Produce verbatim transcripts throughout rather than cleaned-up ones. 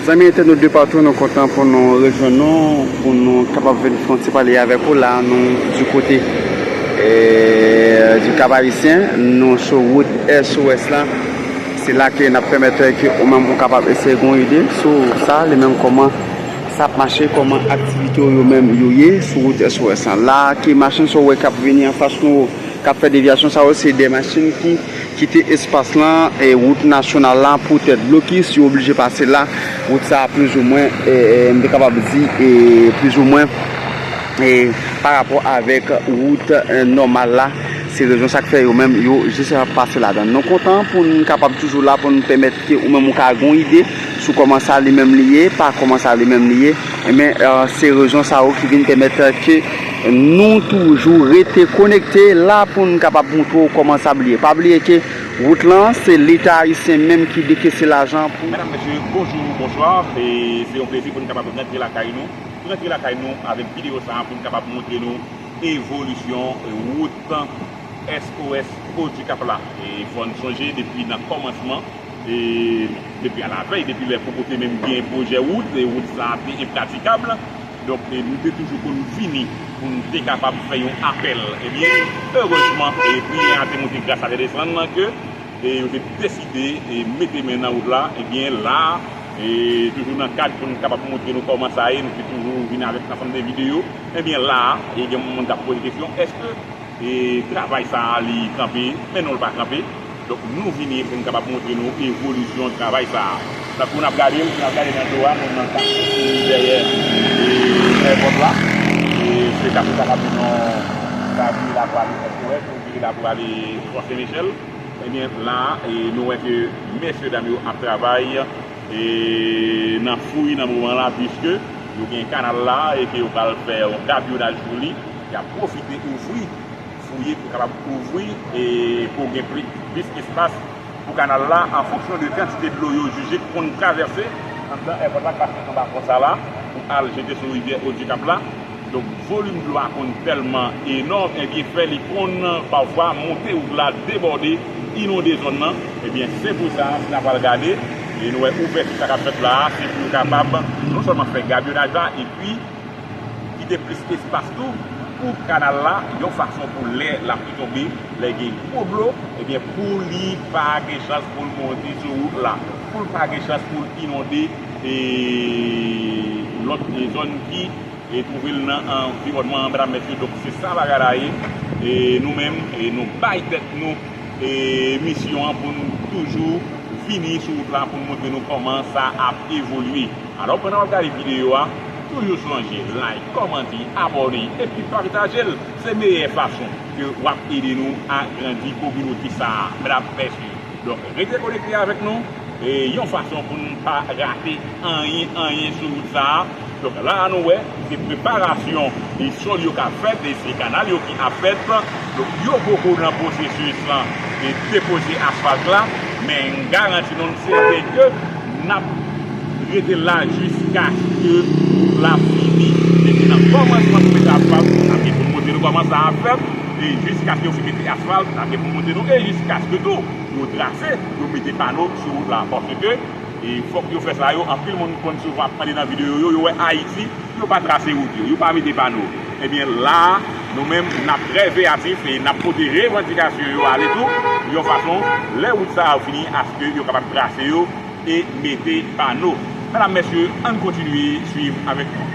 Zanmi entènot de patou, nou kontan pou nou rejwenn nou, pou nou kapab vin fè yon ti pale avèk ou la, nou di kote, eh, di Cap Haïtien, nou sou wout S O S la. Se la ke n ap pèmèt ke ou menm ou kapab eseye gen yon ide sou sa, li menm kòman sa ap mache, kòman aktivite yo menm yo ye sou wout S O S la. La, ki machin sa w wè k ap vini anfas nou, k ap fè devyasyon sa yo, se de machin ki kite espas lan, e wout nasyonal la poutèt blokis, yo oblije pase la. Wout sa a plizoumwen, e, e, m te kapab di, e, plizoumwen, e, pa rapò avèk wout, e, nòmal la. Se rezon sa k fè yo menm, yo jis ap pase ladan. Nou kontan pou n kapab toujou la, pou n pèmèt ke ou menm ou ka gen yon ide sou kòman sa li menm li ye, pa kòman sa li menm li ye. Ebyen, e, se rezon sa yo ki vin pèmèt ke nou toujou rete konekte la pou n kapab montre w kòman sa ap ye. Pa bliye ke wout lan, se Leta ayisyen menm ki dekese lajan pou. Medam, mesye, bonjou, bonswa. E se yon plezi pou n kapab rantre lakay nou. Rantre lakay nou avèk videyo sa a pou n kapab montre nou evolisyon wout S O S Odikap la. E fò n sonje depi nan kòmansman, e depi alavèy, depi lè poko te menm gen pwojè wout, e wout sa a te enpratikab. Donk, e nou te toujou konn vini pou n te kapab fè yon apèl. Ebyen, erezman, e priyè a te monte gras a tè desann nan ke, e yo te deside, e mete men nan wout la. Ebyen, la a, e toujou nan kad pou n kapab montre nou kòman sa ye, nou te toujou vin avèk ansanm de videyo. Ebyen, la a, e gen moun k ap poze kesyon, èske e travay sa a li kanpe, men non, l pa kanpe. Donk, nou vini pou n kapab montre nou evolisyon travay sa a. Tankou n ap gade l, si n ap gade nan do a, nou nan Kafou dèyè, e, èpòt la. E se Kafou sa k ap mennen w, sa vire la pou ale S O S, ou vire la pou ale Fò Sen Michèl. Ebyen, la a, e nou wè ke mesye dam yo ap travay, e nan fouy nan moman la, piske yo gen kanal la, e ke yo pral fè yon gabyonaj sou li. Y ap pwofite ouvri, fouye pou kapab ouvri, e pou gen pli, plis espas pou kanal la, an fonksyon de kantite dlo yo jije k konn travèse anndan èpòt la, k pase anba pon sa la, pou al jete sou rivyè Odikap la. Donk, volim dlo a konn tèlman enòm, ebyen, fè li konn pafwa monte wout la, debòde, inonde zòn nan. Ebyen, se pou sa, si n ap al gade, e nou wè ouvèti sa k ap fèt la a, se pou yo kapab non sèlman fè gabyonaj la, epi kite plis espas tou pou kanal la, yon fason pou lè lapli tonbe, lè gen gwo dlo, ebyen, pou li pa gen chans pou l monte sou wout la, pou l pa gen chans pou l inonde, e, lòt, e, zòn ki, e, twouve l nan anviwònman an, medam, mesye. Donk, se sa bagay la ye. E nou menm, e nou bay tèt nou, e misyon an pou n toujou vini sou wout la pou n montre nou kòman sa ap evolye. Alò, pandan w ap gade videyo a, toujou sonje like, kòmante, abòne, epi pataje l. Se meyè fason ke w ap ede nou agrandi kominote sa a, medam, mesye. Donk, rete konekte avèk nou, e yon fason pou n pa rate anyen, anyen sou wout sa a. Donk, la a nou wè, se preparasyon e sòl yo k ap fèt, e se kanal yo ki ap fèt. Donk, yo poko nan pwosesis lan e depoze asfalt la, men m garanti nou, m sèten ke n ap rete la jiskaske wout la fini. Depi nan kòmansman pou mete asfalt, n ap gen pou n montre nou kòman sa ap fèt, e jiskaske yo fin mete asfalt, n ap gen pou n montre nou, e jiskaske tou yo trase, yo mete pano sou wout la, paske e fòk yo fè sa yo. Anpil moun konn souvan ap mande nan videyo yo, yo wè Ayiti, yo pa trase wout yo, yo pa mete pano. Ebyen, la a, nou menm, n ap trè veyatif e n ap pote revandikasyon yo ale tou, yon fason, lè wout sa yo fini, aske yo kapab trase yo e mete pano. Medam, mesye, ann kontinye swiv avèk nou.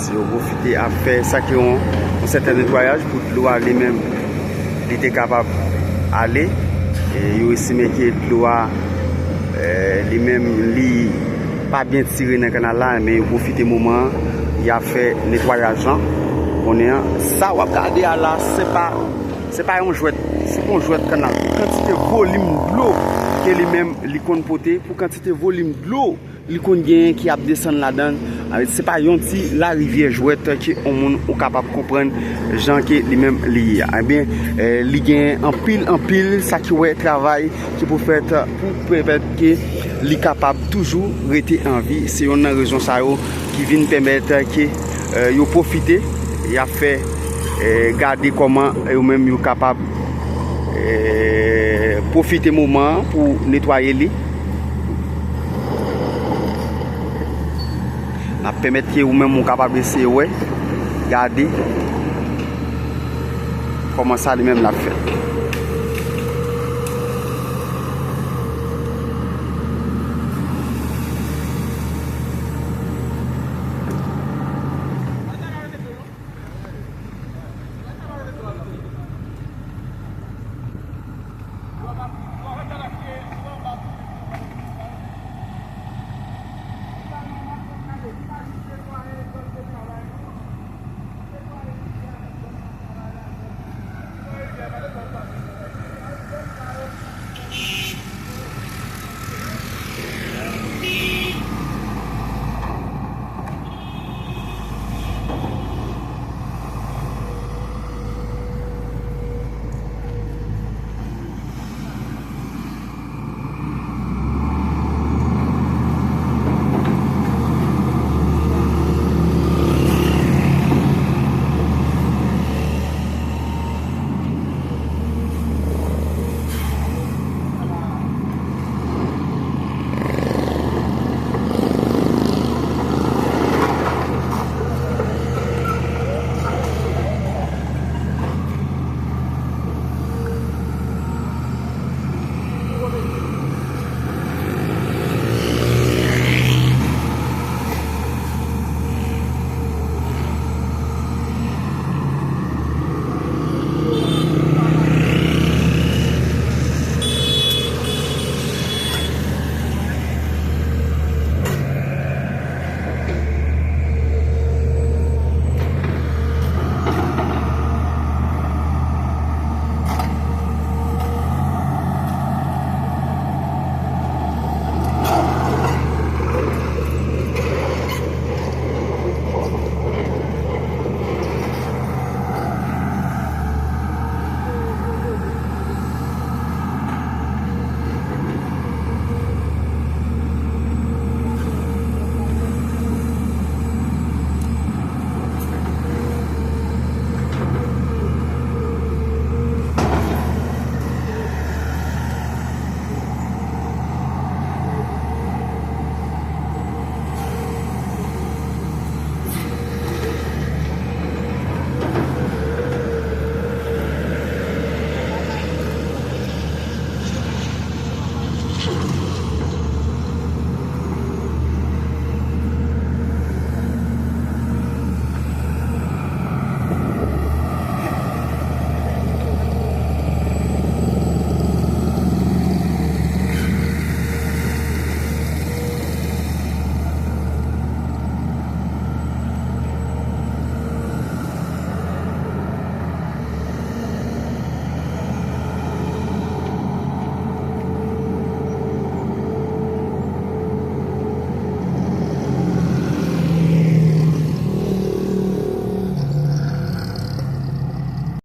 Si yo pwofite ap fè sa ki yon, yon sèten netwayaj pou dlo a li menm, li te kapab ale. E yo estime ke dlo a, e, li menm, li pa byen tire nan kanal la, men yo pwofite moman an, y ap fè netwayaj lan. Konnen an, sa w ap gade a la, se pa Se pa yon jwèt, se pa yon jwèt kanal. Kantite volim dlo ke li menm li konn pote, pou kantite volim dlo li konn genyen ki ap desann ladan l. Se pa yon ti larivyè jwèt ke yon moun ou kapab konprann jan ke li menm li ye a. Ebyen, eh, li gen anpil, anpil sa ki wè travay ki pou fèt pou pèmèt ke li kapab toujou rete an vi. Se youn nan rezon sa yo ki vin pèmèt ke, eh, yo pwofite, y ap fè, eh, gade kòman yo menm yo kapab, eh, pwofite moman an pou netwaye li. N ap pèmèt ke ou menm ou kapab eseye wè, gade kòman sa li menm l ap fèt.